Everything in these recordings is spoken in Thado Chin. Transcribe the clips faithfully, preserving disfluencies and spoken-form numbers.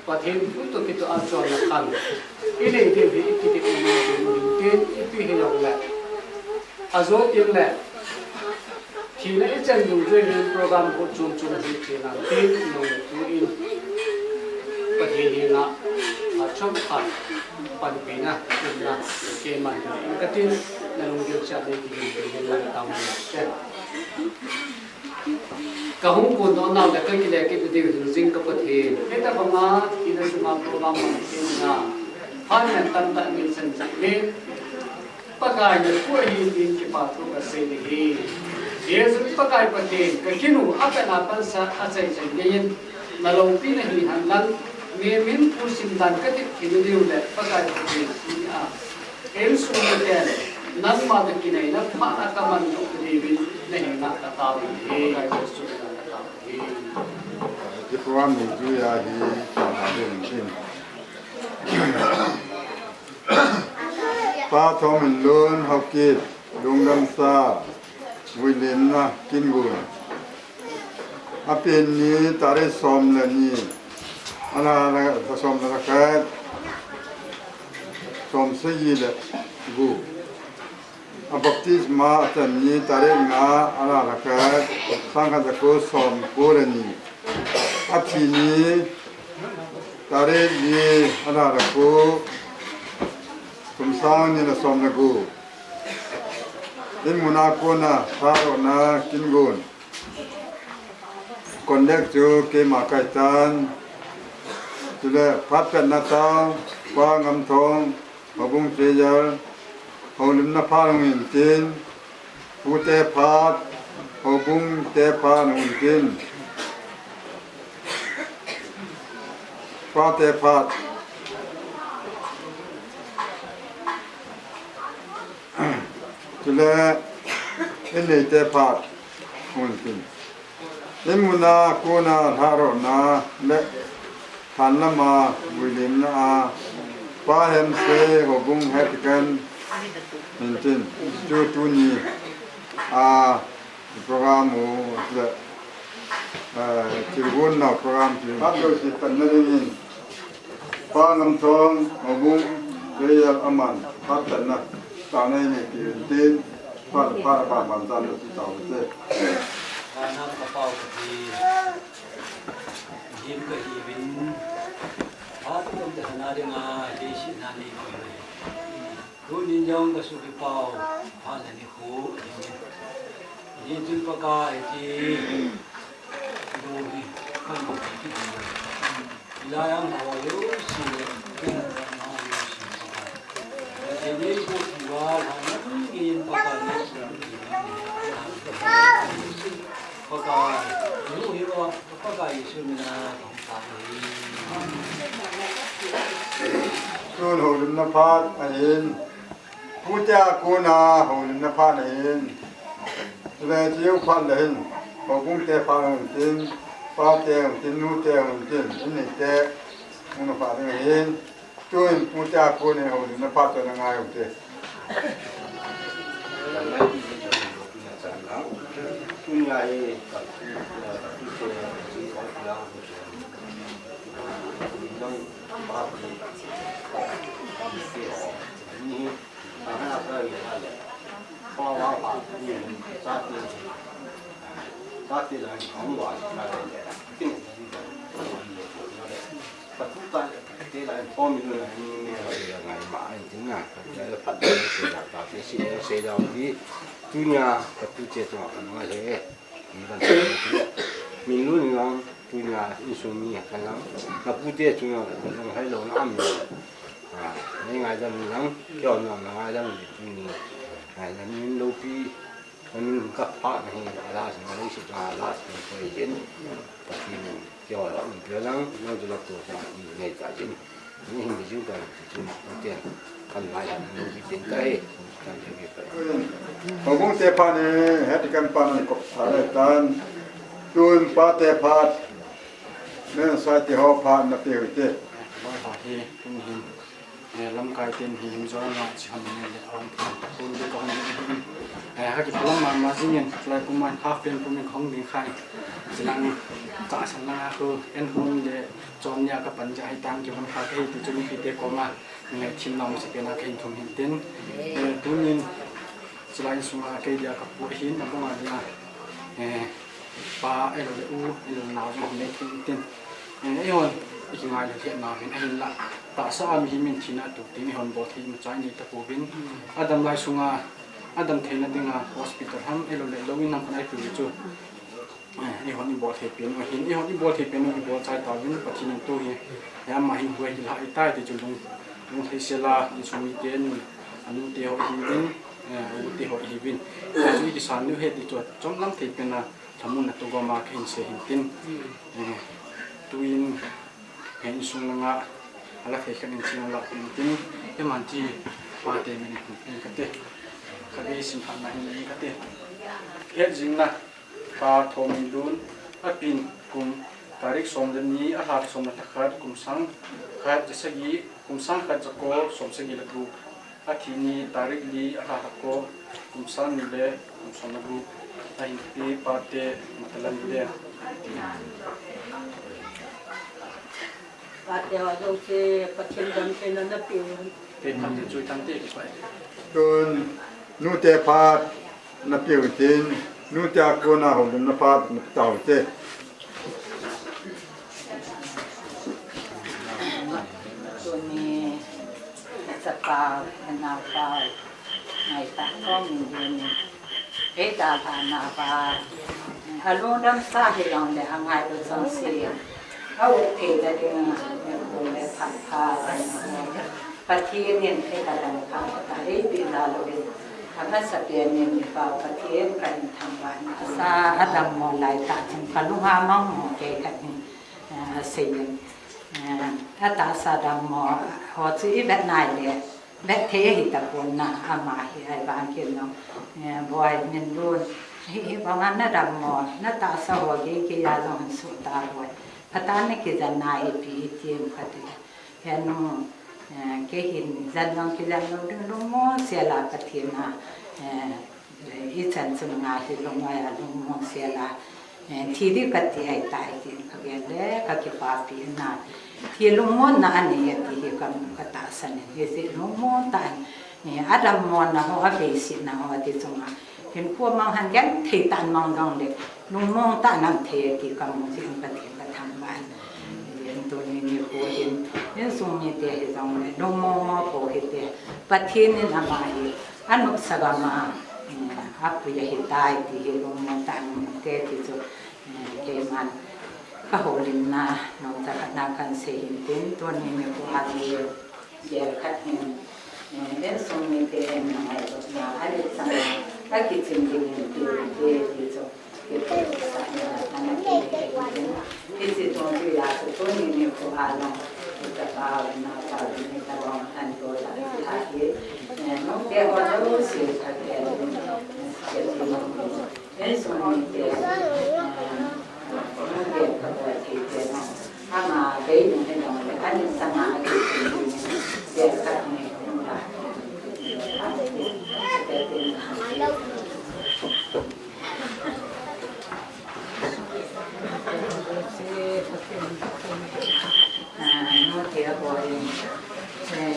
Pathen thu toh kitoh a chonna khan inei diu hi ikitem diu hin tin, ipi hijongle ajo tengle thina ichan dungjui in program ho chom chom hi che nante, ijongle tuin Hina, a chom khat panpina, ina, keiman, katin, nalunggel cha nei kigin, kigin lang tau ni. Kahung kun doh nau le kakile kit diu hin jing ka Pathen. Hitabanga, ina sunga program mang kit na. Phan nen tamtah min sen jing min. Pakai na thu ahi tin kipa thu kasei ding ahi. Jesu Pakai Pathen, ka kinu a kana pansa a chai chai neiyin, na loupina hi henlang, mi min pusim dan ka tip kit diu le, Pakai Pathen, hi a. Insung miten, nangma toh kinaina phat a kaman doh diuvin, na hinna katao ding ahi, Jesu min a katao ding ahi. Ti program ni tu ya hi, ta na ding tin. Pa Thongminlun Haokip, Lungdamsa, Vuilimna, Kingun. Apen ni tarik som le ni, ana la, som le khat, som sagi le gup. A baptisma achan ni tarik nga, ana la khat, sang khat le ko, som ko le ni. Athi ni tarik li, ana la ko, kum sang ni le som le gup. In mun a kona, tharohna, Kingun. Contact chu keima kahitan. Chule phat pet na tau, Pa Ngamthong, Houbung Treasurer, houlimna phat hung hin tin, Pute phat, Houbung te phat hung hin tin. Pate phat. Chule, in neite phat hung hin tin. In mun a kona tharohna le thanlama vuilimna a Pa Hemsei Houbung Head Deacon hin tin. Chu tuni a program u le, eh, thilgon nau program ti. Phat jouse panna dingin. Pa Ngamthong, Houbung, Treasurer aman, phat panna, tana nei ti tin, phat, phat, phat, phat, tana ti tau te. Vana ka Pau ka Pathen, him ka hiuvin, phat tum te sana dinga, leiset na nei ki. Tunin jong ka sukipau, phat le nikho, ahi. Hichun Pakai ti, lo hi, kan lo hi ti. Hilai a ho jouse le, kan lo hi Pakai. Pathen nei ko kiva, ha, na, ngin Pakai nei ko kiva. Pakai, lo hi wa, Pakai Jesu mina. Tun houlimna phat ahin. Pute a kona houlimna phat ahin. Tule chiu phat le hin. Houbung te phat hung tin. Pa te hung tin, nu te hung tin. In neite. Hung na phat ding ahin. Tuin pute a kona houlimna phat chu na ngai u te. Ka tu ta te la in form lo na ni me la ya ngai ma ai tin na. Ya la phat da se la ta te si ya se da di. Tunia ka tu che to ka ma le. Ni ban. Min lu ni lang tunia insung ni ka lang. Ka pu te tu na ka lang hai lo na am. Ah, ni ngai da mi lang. Kyo na ngai da mi tu ni. Ngai da mi lo pi. Min ka pha na hi, ala sin, ala sin, ala sin, ko yin. Pati min, kyo la, min kyo lang, nang tu la tu sa, min nei ta yin. Min hin bi ju ta, tu, tu te, kan lai han, min bi tin ta he, kan te bi pa. Houbung te phat ni, Head Deacon pan ko pha le tan, tun pate phat, men sa te ho phat na pe hu te. Ba ha he, kum hin. Eh, lamkai ten hi him jong a chi ham ne le hom phun phun de ko hom ne. Eh, ha ki pulam ma ma jing in, lai kum man half pen kum in hong ding khai. Chilang cha san lang a ko en hong de chom nia ka pan ja hai tang ki hong kha ke ti chu mi pi te ko ma. Ngai thim nong se pe na ke thum hin tin. Eh, tunin chilai sunga ke dia ka pu hin na ko ma dia. Eh, Pa, eh, lo le u, eh, lo nau jong hom ne thum tin. Eh, eh, hon. Kingai le hiatna hin ahinla, tahsa a mihem in thina atoh teng eihon bol thei imacha inei tapouvin. Adam lai sunga, adam theina dinga hospital ham, ahilouleh lou in ham khat ahi peh u chu, eh, eihon ibol thei pen u ahin, eihon ibol thei pen u ibol chai tauvin, Pathen in tu hi, eh, ama hin huhhing ahitai ti chu lung, lungthim sela, insung miten, anute ho ihiuvin, eh, aute ho ihiuvin. Tua chu ikisan diu ahi ti chu, chomlam thei pen a, lhamon a toh gom a kahin sei hin tin. Eh, tuin, eh, insung langa, ala thei khat in ching la hin tin. Himan ti, pate min in kate. Kave sin phat na hin in kate. Het jing na, Pa Thongminlun, apin kum, tarik som le ni, alha som le khat, kum sang khat, ja sagi, kum sang khat, ja ko, som sagi le gup. Athi ni tarik li, alha ko, kum sang ni le kum som le gup. Ahin pi pate matalan le. Pate ho jouse Pathen damtheina napeh u. Te pate chu tante kipai. Tun nute phat napeh u tin, nute a kona houlimna phat napeh tau te. Tuni, chapa, naopa, ngaitah Thongminlun in, eidalhah nauva, alungdam sa hijongle angailut jouse, a-uk thei ta dinga, nikho le phat pha, Pathen in eidalhah pha ta, eipeh jal uvin, amasapen in i Pa Pathen kahin thangvah in, tahsa adammo laitah chun kalunga mangmo kei khat in, eh, asei in. Eh, atahsa dammo ho chu ivet nai le, vet thei ahi tapon na, ama hi ahivang kit nung. Eh, Boi Minlun, hi, hibanga nadammo, natahsa ho gei gei a jong hin suh ta Boi. Phatah a nakijen na ipi iti em kati. Henu, eh, kei hin jen jong kijen lou ding lungmong sel a Pathen a, eh, ichan chun nga hi lungmong a lungmong sel a, eh, thi ding kati ahitai tin kagen le kakipapi na. Thi lungmong na anei e ti hi kamu katahsan in, hijeh lungmong tah in, eh, adammona ho, aveisetna ho ti chunga hinkho mang han genthei tah in mang jongle, lungmong tah in aum thei e ti kamu jeh in Pathen kathangvah in. Tuni nikho hin, insung mite hijongle, lungmong mo po hite, Pathen in ama hi, anopsa gam a, eh, apui ahitai ti hi lungmong tah in um te ti chu, eh, keiman kahoulimna, nomcha khat na kahin sei hin tin, tuni nikho a hi, Gel khat hin, eh, insung mite hin ngailutna, anit sanga, akichim ding hin ti, ti, ti chu, ti chu, sa, eh, ana kinei hin, hiche tuni a chu, tuni nikho a jong, i chapa u, i naopa u, i tobang, an to ta, ti ahi, eh, nute ho jouse, khat gel hin, eh,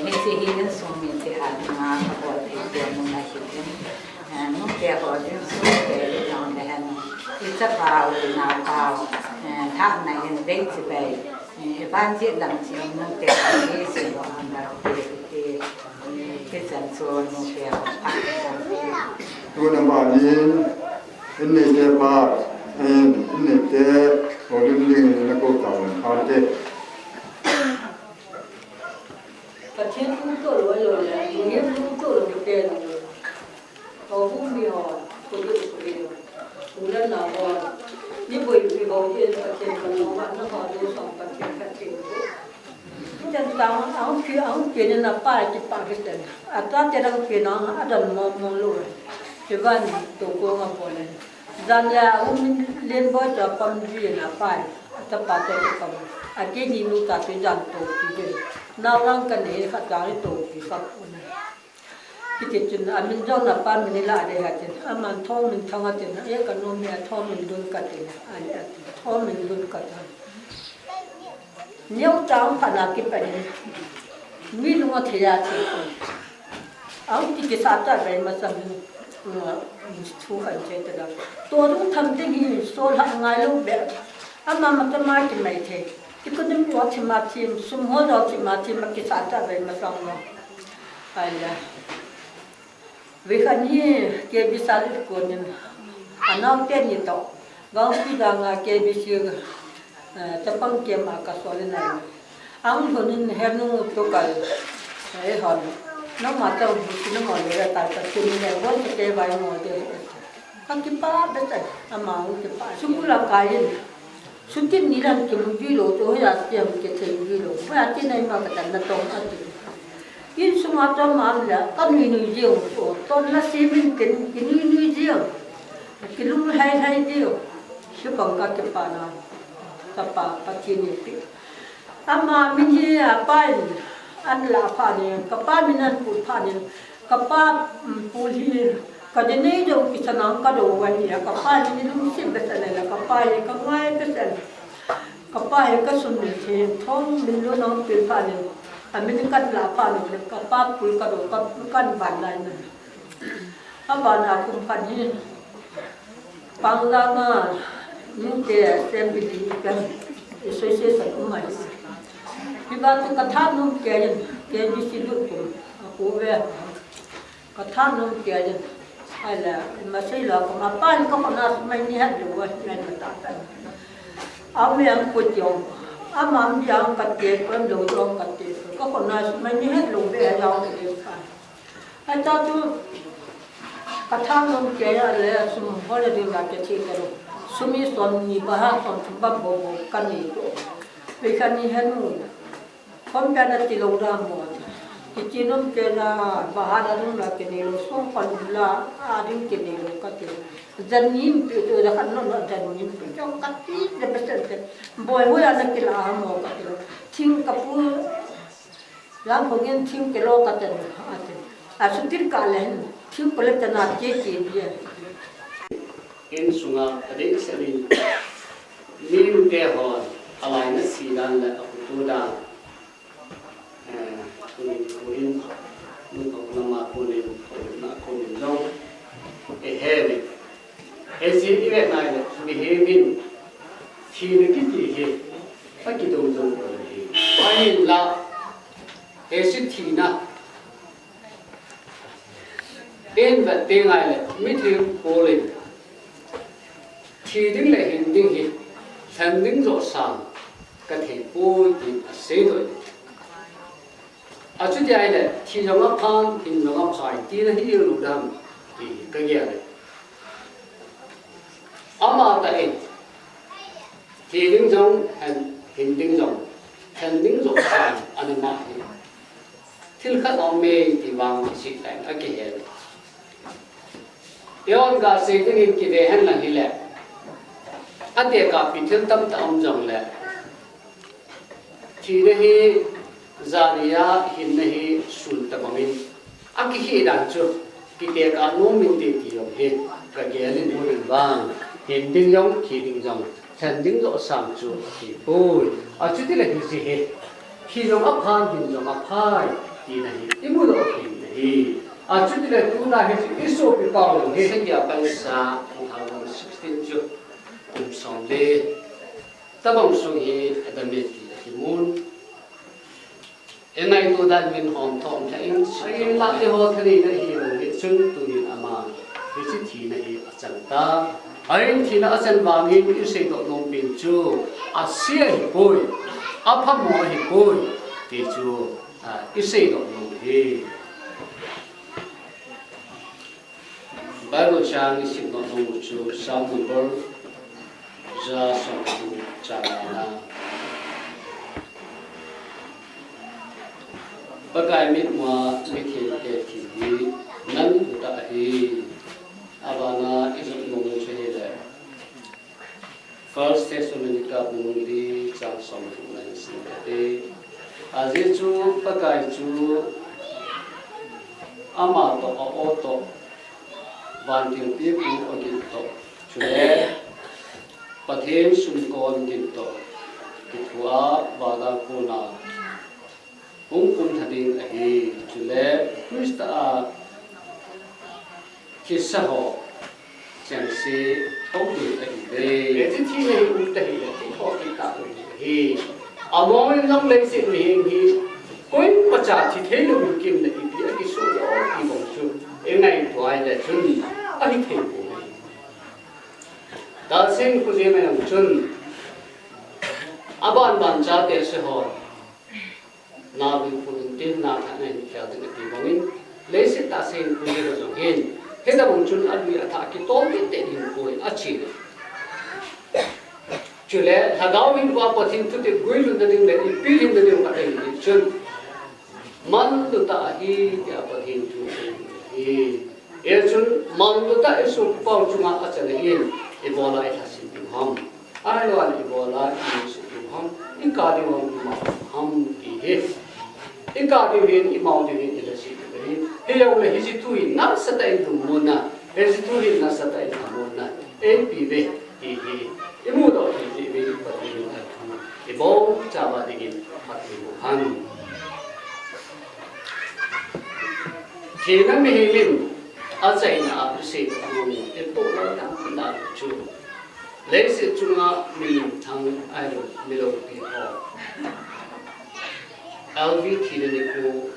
Hiche hi insung mite a dinga kabol thei pen mun ahi. Eh, nute ho insung te, nute ho le hen, i chapa u, i naopa u, eh, lhahna in vei chibai, eh, i vanjih lam chun nute ho hi se ho ang la te, te, te, hichan chu nute ho pha. Tuna ban in, in neite pha, in, in neite houlim ding in nakou tauvin pha te. Pathen thu toh lou, lou le, mihem thu toh lou, kipah lou. Houbung mi ho, koi koi ho. U le nao ho. Ni boi mi ho, Pathen ka lou, na ho, do song Pathen ka theng. Jan tang, ahung pi, ahung pi ni na pa ki pa ki ten. Ata te dang pi na, adam mo mo lou. Kivan to ko nga po le. Jan le, ahung min len boi to pam ji na pa. Ata pa to ki pam. Ati ni nu ta pi jan to pi ji. Nao lang ka nei khat ka ri to pi kap u na. Hiti chun amin jong napa min ila de ha tin. Aman Thongminthang ati na. E ka nom hi a Thongminlun kati na. Ani ati. Thongminlun kati. Neo chang pha na kipan in. Mi lung athei a ti. Ahung ti kisa ta bai masa mi. Thu kan che ta da. To dung tham te hi so la ngai lo be. Ama ma ta ma ki mai thei. Economy ho thim a thim, sum ho jong thim a thim, akisah tah vei masang lo. Ahile. Vei khat hi K B C lut konin, anao teni toh, Gangpi danga K B C, eh, chapang kem a kasol in ahi. Ang lhun in henu tu kal, eh, hon. Nangma tau bu si nangma le ta ta tu ni le, bon te vai mo de. Kakipah behseh, ama hung kipah. Sukul a kai in. Sutin ni dan kimu jui lou, tu hoiya tiam kithei jui lou. Hoiya ti nai ma katan natong ati. Insunga tong ma le, kanui nui jing, o, ton la simin kin, kinui nui jing. Kilung hai hai jing. Subang kakipah na. Kapa, Pathen in pi. Ama min hi apa in an la pha ni, kapa min an pul pha ni, kapa, um, pul hi, ka dinei dou kisan ang ka dou vai ni, kapa hi lungset behseh le, kapa hi ka ngai behseh. Kapa hi ka sum min the, thong min lo nang pil pha ni, amin kan la pha ni, kapa pul ka dou, ka, kan ban lai ni. Abana kum pha ni. Panglang a, nute assembly kan association um ahi. Hiva tu katha nom kei in, K B C lut kum, ako ve. Katha nom kei in, ahile, masei la kum, apan ka khona sumai ni het lou, lai mata ta. Ame am ko jong, amam jong kate, ko am lou jong kate, ka khona sumai ni het lou ve, ya o ke pa. Acha tu, katha nom kei a le, sum ho le ding la kithei kei lou. Sum hi som ni ba ha som thum ba bo bo kanei to. Vei khat ni henu. Khom pia nati lou da mo. Kiti nom kei la, ba ha da ding la kinei lou, sum pa lum la, a ding kinei lou kati. Jan nim pi tu da khat nom la jan nim pi. Jong kati da behseh te. Boi hoiya na kila ha mo kati lou. Thing kapu Lam hongin thing kilo katan, ati. Asutin kah le hin, thing kilo tana che che dia. Insunga adeh sel in, mite hon, alaina sidan le ahutu dan. Eh, tuni tuin, nung ko lama kunin, ko na kunin jong. Ehe ni. Eji ive nai le, mihem in, thina kiti hi, akidong dong ko hi. Ahinla, Hiche thina. Eivet teng ahile, mitheng Paul in. Thi ding le hin ding hi, lhen ding joh sang, kathei poi tin aseidoh in. Achuti ahile, thi jong aphan, hin jong aphai, tina hi ilou dam, ti kagel e. Amatah in, thi ding jong, lhen, hin ding jong, lhen ding joh sang, ana mah hi. Thil khat aume ti vang kisih tah in akihel. Eiho gasei dingin kidei hen lang hile. Atekah pi thil tamtah um jongle. Thina hi jani a hinna hi sun tabangin. Akikhih dan chu kitekah nom inte ti jong hi kagel in. Mun in vang hin ding jong, thi ding jong. Lhen ding joh sang chu athei poi. Achutile hiche hi. Thi jong aphan, hin jong aphai. Tina hi. Imudoh thei ahi. Achutile tuna hiche isopipa u hi. Sagi a pansa, two thousand sixteen chu. Kum som le. Tabang sung hi Adam e ti akimun. Engaito dan min hom thom tha in si. Ahin la eiho thalheina hilou hi chun tunin ama hiche thina hi achan ta. Ahin thina achan vangin iseidoh nom pen chu ase ahipoi, aphamo ahipoi ti chu, a, iseidoh nom ahi. Bible chang isim nom nom u chu Psalm number ja som le gup chang a na. Pakai mitmua mithengte thi hi nang utah ahi. Abana ijot nom u chu hile. First Thessalonica bung li chang som le gup na isim kate. Ajeh chu Pakai chu ama toh, a-o toh, vantil pipu agin toh, chule Pathen sumkon gin toh, kithua vana kona hung kumlha ding ahi. Chule Christa a thisa ho chengse thou ding ahi ve. Hiche thina hi um tahile, thi thou kit tah ding ahi. Among in jong leiset mihem hi koimacha thi thei louvin kimna ipi akisoh lou ti bang chu, i ngaito a ahile chun ahi thei poi. Tahsa hinkho jeng a jong chun, aban ban chate seh ho, na bil pun tin na khat na hin khel ding ati bangin, leiset tahsa hinkho jeng a jong hin, hitabang chun alui athah kitol tei tei ding poi, achi le. Chule, lhagao hinkho a Pathen thutep guilhunna ding le, ipi lhinna ding khat ahi chun, manlu tah ahi, tia Pathen thu ahi. Hijeh chun, manlu tah i sopi pau chunga achan ahin, ibola i lhaset diu ham. Ahilouleh ibola i lungset diu ham, i kap diu ham, i mao diu ham, ti hi. I kap diu hin, i mao diu hin, i lhaset diu ahi. Hijongle hiche thu hi nasatah in lungmonna, hiche thu hi nasatah in lhamonna eipe uve, ti hi i mudoh thei jeh uvin Pathen in athu i bol chauva dingin phatthei boh hen. Thina mihem in achaina a asei nom, i toh lou dan dan chu. Leiset chunga mi minthang ahilou, mi loupi ho. L V thina nikho,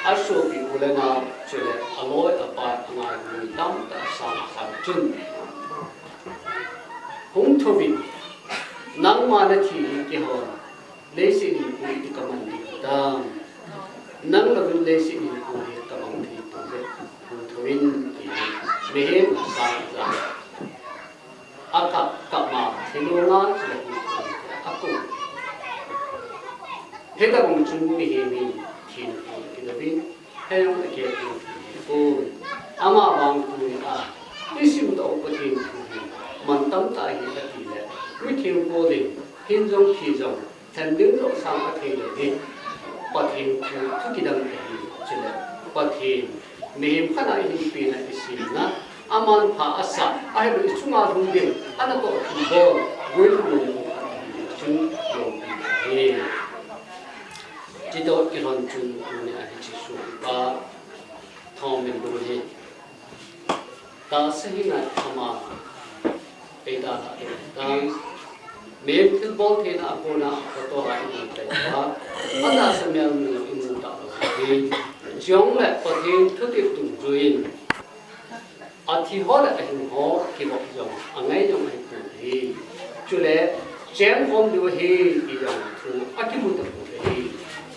asopi u le nao, chule aloi apai, angai mi tamtah asang asang chun, hung thouvin, nangma nathi hi kihon, leiset hinkho hi kaman ding hitam. Nang louvin leiset hinkho hi kamang thei pouve. Hung thouvin, ti hi mihem asang asang akap kap ma, thilong a chule hung thou a akou. Hitabang chun mihem in thina kidou in, hijong le kei thina kidou poi. Amavang tunia i simdoh u Pathen thu hi mantam tah ahi ati le, mitheng pol in, hin jong thi jong, lhen ding jong sang athei lou hi. Pathen thu, thu kidang ahi, chule Pathen mihem khat a ihin pena, isemna, aman pha asah, ahilou le i chunga lhung ding, anatoh thilbol, guilhunna ding khat ahi, chun loupi ahi. Chutoh kilhon chun tunia hiche sopi pa Thangminlun hi tahsa hinga ama eidalhah ding ahitan, mihem thilbol theina a kona photo a imu tai uva, atahsa melma jong imu talou ahi. Chujongle Pathen thutep dungjuiyin, athi ho le ahing ho kivop jong, angai jong ahipoi. Chule chengkhom diu ahi ti jong thu akimu tapoi.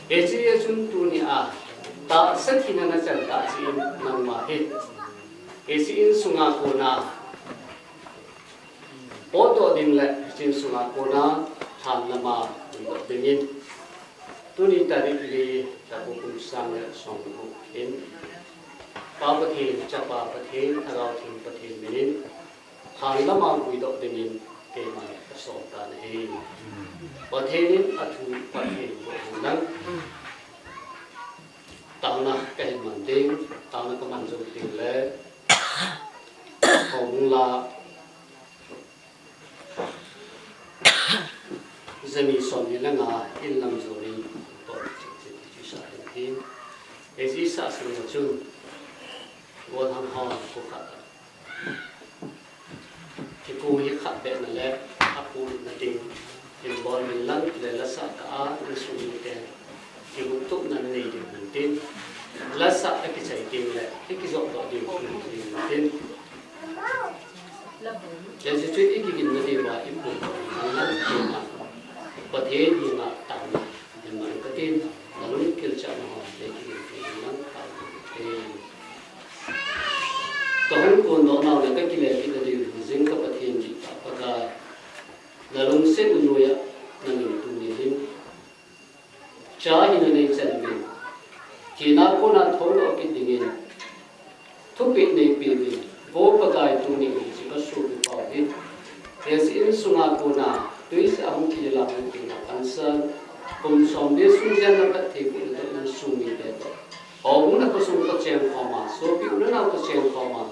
Hiche jeh chun tunia tahsa thina nachan tah cheh in, nangma hi hiche insunga kona potdoh ding le hiche insunga kona lhan lama puidoh dingin, tuni tarik li, lhaku kum sang le som le gup in, Pa Pathen, Chapa Pathen, Lhagao Theng Pathen minin lhan lama puidoh dingin keiman kasol tan ahi. Pathen in athu phatthei boh hen lang. Taona kahin man ding, taona kaman jou tengle, houbung la jani som ni le nga in lam jonin toh cheh cheh kisah ding ahi. Hiche sah sung a chun, golhang hon kho khat a thikong hi khat behna le apohna ding hin bol min lang, le lasah tah a insung mite kiguttupna nei ding hin tin, lasah akichai tengle ikijopdoh diu hin tin. Hiche chu ikiginna diuva ipohna ding lang, Pathen henga taona hin man katin, nalung kilchahna ho te kigin thei ding lang taona hin tin. Kahung kondoh nau le kakile kitna diu jing ka Pathen jeh a Pakai, nalungset noiya namin tuni hin cha hi nanei chan uvin, thina kona thoudoh kit dingin thupeh neipeuvin, vo Pakai, tuni hiche kasopi pau hi hiche insunga kona twise a hung thi le la hung kina cancer, kum som le sung jen naphatthei boh natoh insung mite toh, houbung le khosung toh chengkhoma, sopi u le nao toh chengkhoma,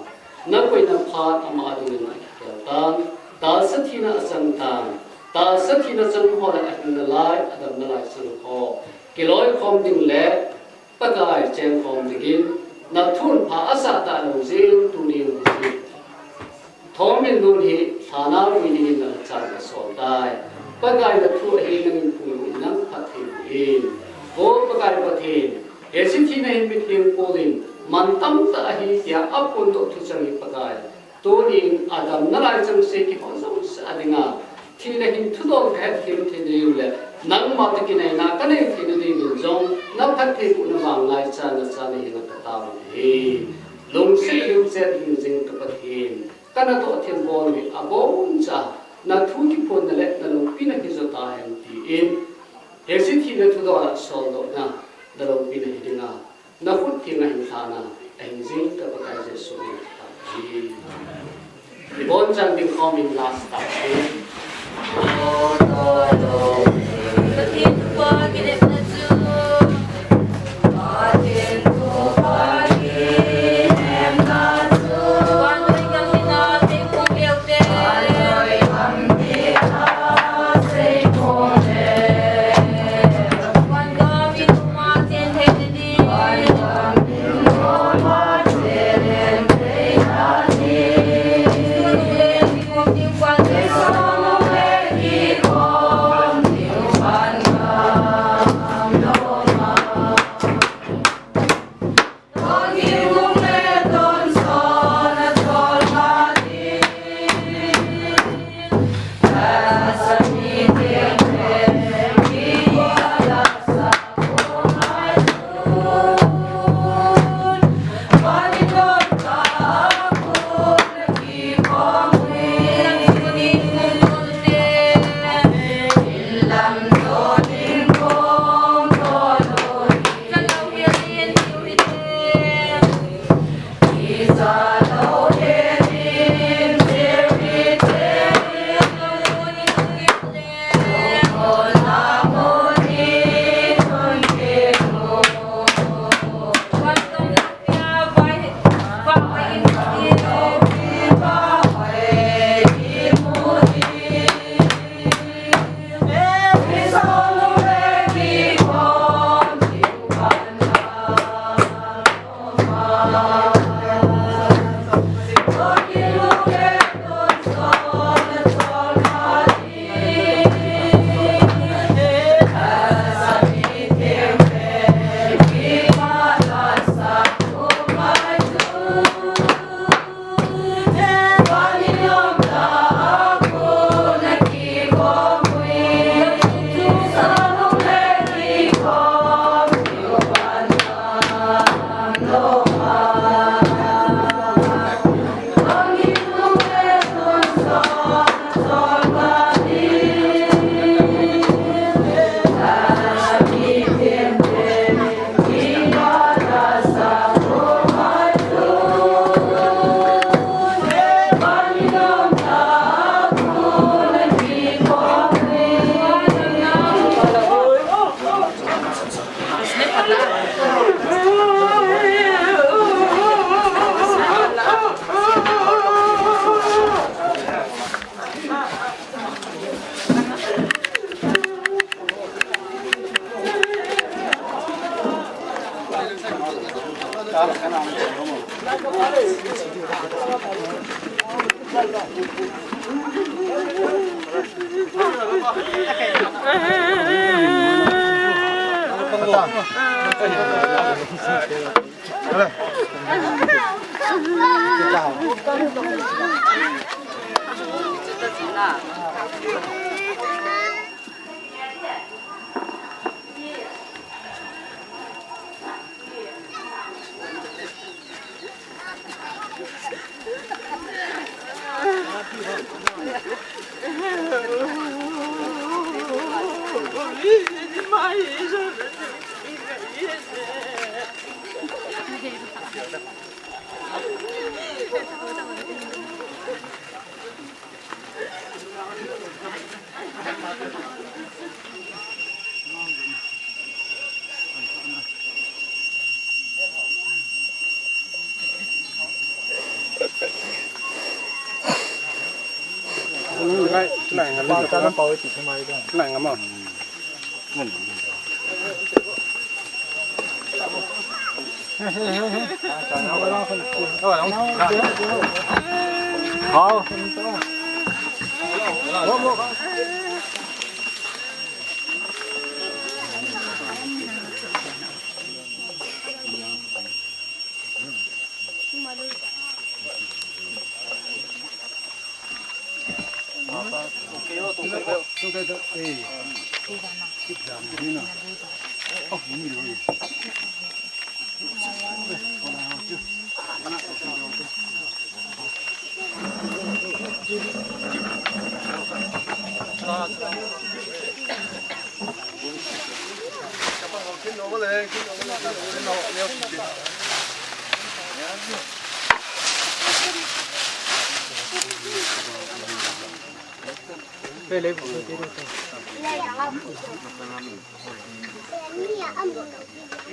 nakoina phat ama dingin akikhel tan, tahsa thina achang tan, tahsa thina chang ho le ahing nalai, adam nalai chang ho kiloikhom ding le Pakai chengkhom dingin, nathu pha asah talou jeh in tunin hiche Thangminlun hi lhan a pui dingin nalhachan kasol tai. Pakai nathu ahi, nangin phung in lang. Pakai Pathen, hiche thina hin mitheng Paul in mantam tah ahi tia aphondoh thuchang hi Pakai, tunin adamna lai chengse kihou jouse a dinga thina hin thudol kahet them theina diu le, nangma toh kinaina kanei theina diuvin jong naphattheibohna vang ngaicha nachan nahi nang katao ahi. Lungset limchet hingjing ka Pathen, kanatoh thilbol hi aboncha nathu kiphonna le naloupina hi jo tahen tin, hiche thina thudol a soldohna naloupina hi dinga nakhut thenga hin lhana ahingjing ka Pakai Jesu min. Amen. Ibonchauvin khomna last time.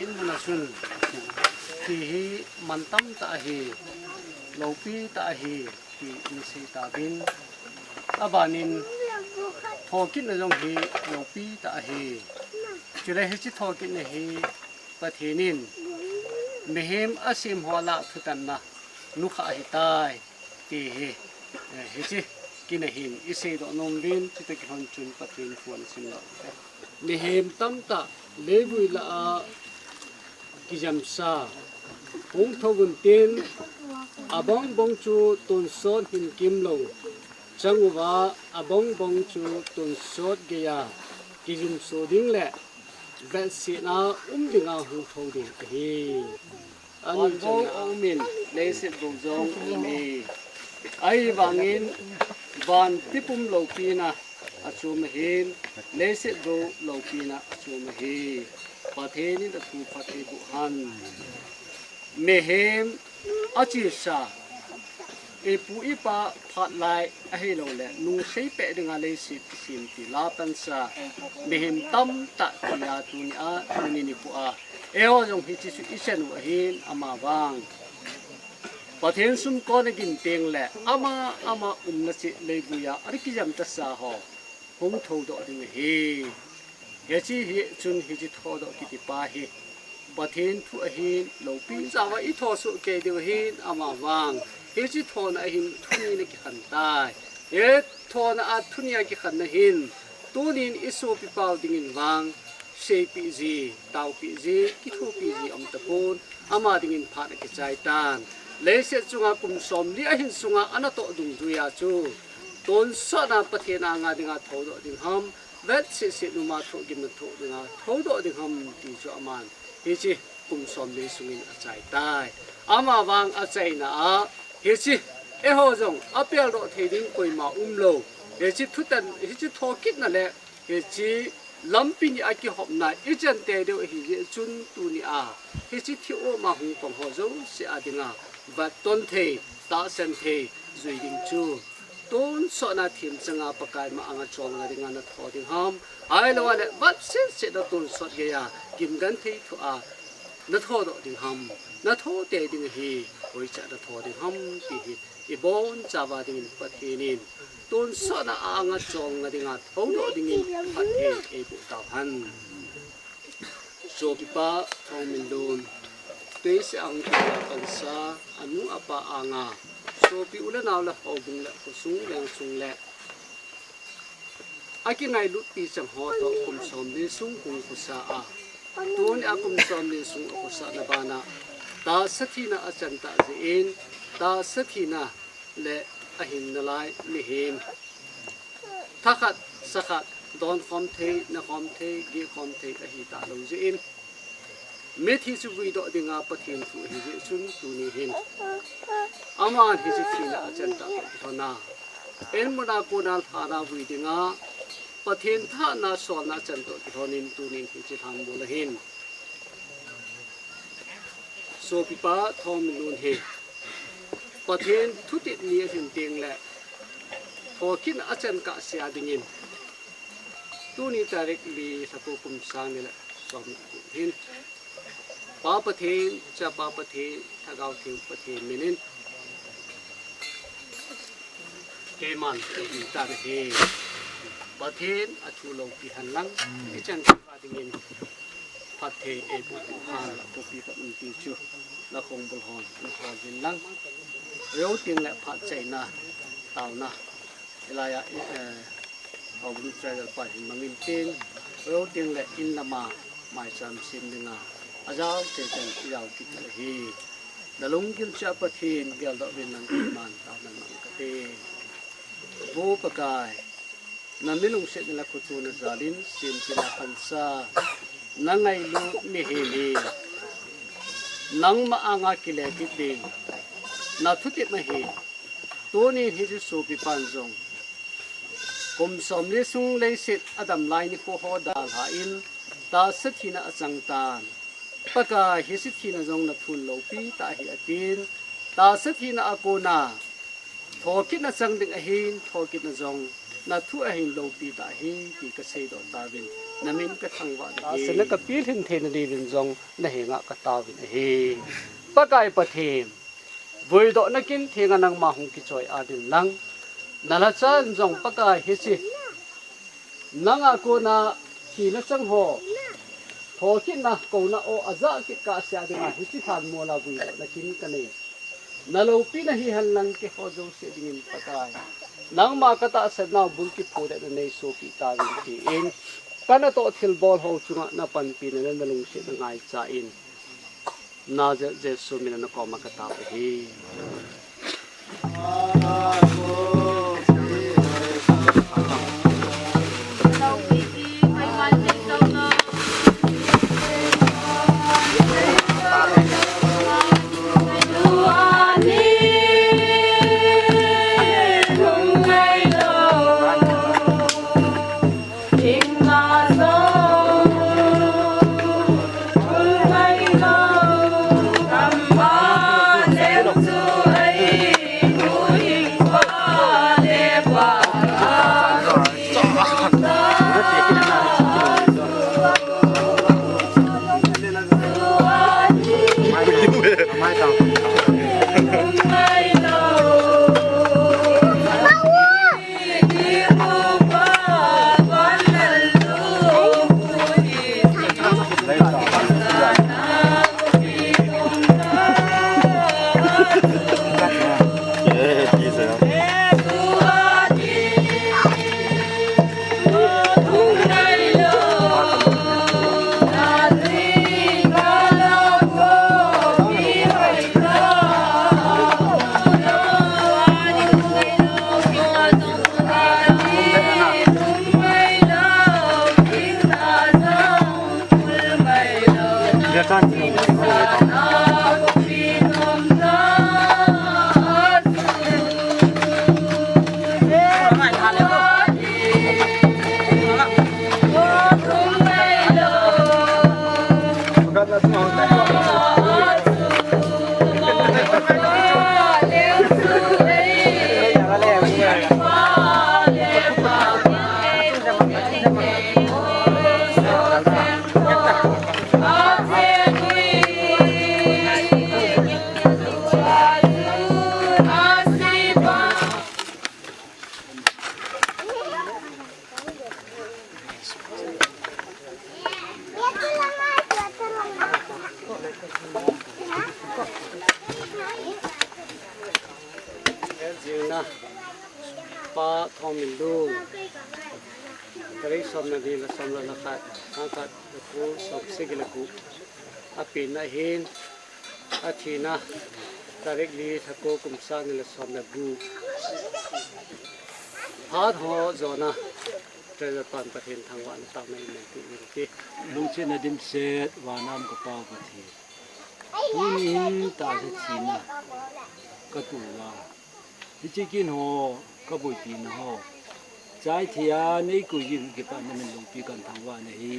In mun a chun, ti hi mantam tah ahi, loupi tah ahi, ti in sei tauvin. Abanin, thokitna jong hi loupi tah ahi. Chule hiche thokitna hi Pathen in mihem asem ho lah thutanna nukha ahitai, ti hi, eh, hiche kin a hin i seidoh nom uvin, chutoh kilhon chun Pathen thu i simdoh u hite. Mihem tamtah leivui lah a kijamsa hung thou vin tin, abongbong chu tonsot hin kimlou chang uva, abongbong chu tonsot geiya kijumso ding le vetsetna um dinga hung thou ding ahi. Van bou aumin, leiset bou jong aume. Ahivangin, van tipum loupina achom ahin, leiset bou loupina achom ahi. Pathen in athu phatthei boh hen. Mihem achesa, ipu ipa phat lai ahilouleh, nungsei peh dinga leiset kisem ti la pansa mihem tamtah tia tunia, tuni nikhoa eiho jong hiche chu i chan u ahin, amavang Pathen sumkon a gin teng le ama ama umna cheh leivuia ana kijam tasa ho hung thoudoh ding ahi. Hiche hi chun hiche thoudoh kiti pa hi Pathen thu ahin, loupi jeh a i thou soh kei diu ahin, amavang hiche thouna ahin thuni na kikhen tai. Hi thouna a thuni a kikhenna hin tunin i sopi pau dingin vang seipeh ji, taopeh ji, kithopeh ji aum tapon, ama dingin phat akichai tan. Leiset chunga kum somli ahin sunga ana toh dungjuia chu tonsot a Pathen anga dinga thoudoh ding ham, vetsetset numa thohgimna thoh dinga thoudoh ding ham ti chu aman hiche kum somli sungin achai tai. Amavang achaina a hiche eiho jong apeldoh thei ding koima umlou. Hiche thutan, hiche thokitna le hiche lampi ni a kihopna i chan tei diu ahi jeh chun tunia hiche thih um a hung pang ho jouse a dinga vatton thei, tahsan thei jui ding chu tonsot a themchanga Pakai ma anga cholna dinga na thou ding ham, ahilouleh vetsetset na tonsot geiya gimgenthei thoa na thoudoh ding ham, na thou tei ding ahi, hoicha na thou ding ham ti hi i bonchauva dingin Pathen in tonsot a anga cholna dinga thoudoh dingin phatthei eiboh tauhen. Sopipa Thongminlun, tuiseh a hung kilah pansa, anu apa anga, sopi u le nao le houbung le khosung lengsung le akingailut pi chang ho toh kum somli sung hung khosa a, tunia kum somli sung akhosahna bana tahsa thina achan tah jeh in, tahsa thina le ahin nalai mihem thakhat, sakhat, donkhom thei, nakhom thei, gehkhom thei ahi talou jeh in, mithi chu vuidoh dinga Pathen thu ahi jeh chun tuni hin aman hiche thina achan tah toh kilhona, in muna kona lhana vui dinga Pathen thahatna solna achan toh kilhonin tunin hiche lhanmol ahin. Sopipa Thongminlun hi Pathen thutep ni alhin teng le thokitna achan kahsea dingin tuni tarik li lha ko kum sang ni le som ni hin Pa Pathen, Chapa Pathen, Lhagao Theng Pathen minin keiman kahin tan ahi. Pathen athu loupi hen lang, ichan chapa dingin phatthei eiboh hen, kopi khat um ti chu, nakhongbul hon, nathou jin lang. Veu teng le phat chaina, taona, hilai a, eh, houbung tribal pa hin mangin tin, veu teng le in lama maicham sem dinga, ajao te ten ijao kit ahi. Nalunggil cheh a Pathen, geldoh uvin lang keiman taona mang kate. Pu Pakai, na milungset na le khutu na jalin, simpi na khansa, na ngailut mihem hi, nangma anga kile kit ding, na thutep ahi, tunin hiche sopipan jong, kum somli sung leiset adam lai nikho ho dalhan, tahsa thina achang tan. Pakai, hiche thina jong na thu in loupi tah ahi atin, tahsa thina a kona, thokitna chang ding ahin, thokitna jong na thu a hin loupi tah ahi, ti ka seidoh tauvin, na min ka thangvah in ahi. Tahsa na ka pilhin theina diuvin jong na henga ka taovin ahi. Pakai Pathen, vuidohna kin thenga nangma hung kichoi adin lang, na lhacha in jong Pakai hiche, nanga kona thina chang ho, thokitna, kouna o, ajah kit kahsea dinga hiche lhan mola vuidohna kin ka nei. Na loupina hihen lang keiho jouse dingin Pakai, nangma ka tahsan nau bul kiphudet na nei sopi tauvin tin, ka natoh thilbol ho chunga na panpina le na lungsetna ngaicha in, Nazareth Jesu mina na koma ka tao ahi. Jingna, Pa Thongminlun, tarik som le ni, lha som le lha khat, sang khat, lha ko, som sagi le ko, apenna hin, athina, tarik li, lha ko, kum sang ni le som le gup. Phat ho jona, treasure pan Pathen thangvahna tah in nei uvin ti. Lungsetna dimset, vana um ka Pa Pathen. Tuni hin tahsa thina ka tou uva, hiche kin ho ka boipina ho, chai thei a nei koi jing u kipah in na min loupi kan thangvah in ahi.